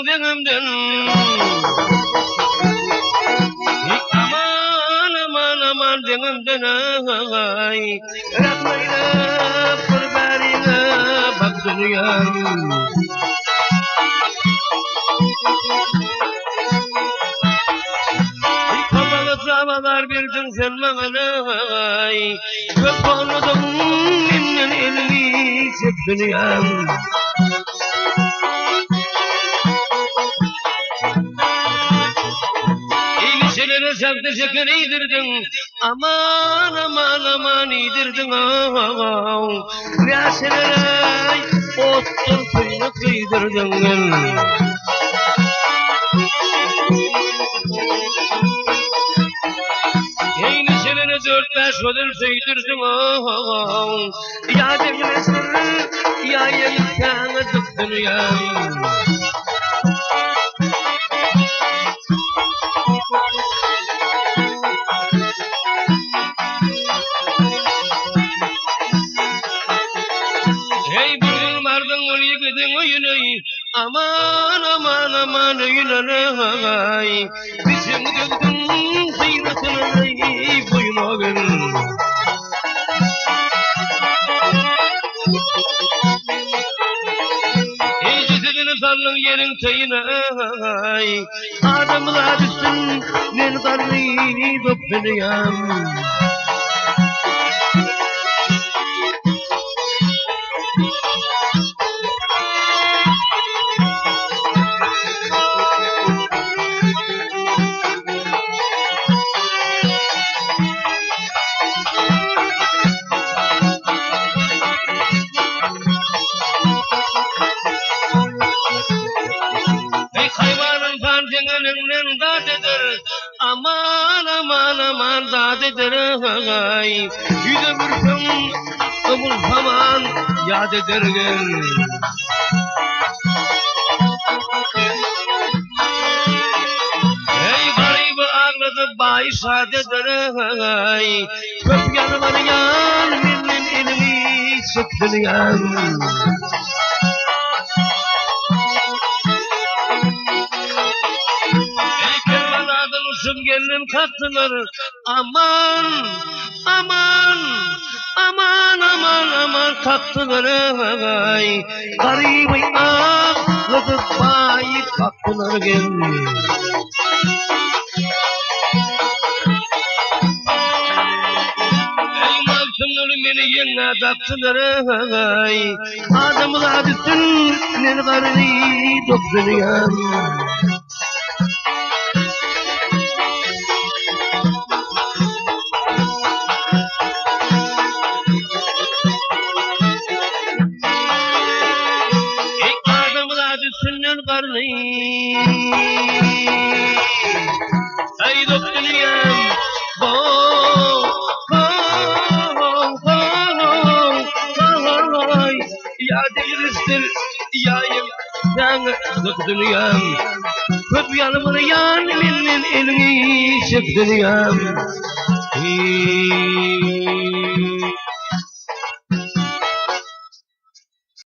deňimden. Aman aman aman deňimden ay. Rahm eýläp bir bäriňe bak dünýäm. Kapaly çabalar berdiň sen maňa ay. Köp horladyň menden elini çek dünýäm. Eýlişelere çagda şeker iýdirdiň, Aman, aman, aman iýdirdiň, aw. Wäşilere otdan köýnek geýdirdiň. Eýlişelere dört-bäş gözel söýdürdiň, aw. Ýa deňleşdir, ýa ýeňsäňe dyk dünýäm. Eý bir gün bardyň ol ýigidiň öýüne, Aman, aman, aman öýüne, aý. Biçiňi dökdüň syratyna, eý, boýuna gel. Eý jesedini saldyň ýeriň teýine, aý. Adamzat üstün men garry dünýäm. Eý haýwan ynsan seň eliňden dat eder, Aman, aman, aman dat eder, aý. Ýüze bürseň, ogul saman ýat eder gel. Eý garyby agladyp baýy şat eder, aý. Köp ýalbarýan menden eliňi çek dünýäm. Eý Kerbaladan uçup geldim kakdylar, Aman, aman, aman, aman, aman kakdylar, aý. Garyby agladyp baýy kakdylar gel. Eý Magtymguly meni ýeňňä dakdylar, aý. Adamzat üstün men garyp dünýäm. Ey adamzat üstünden garny Ey dok dünýäm Ho ho ho ho Ýa degilişdir ýa ýeňsäň dok dünýäm Köp ýalbarýan menden eliňi çek dünýäm Eý.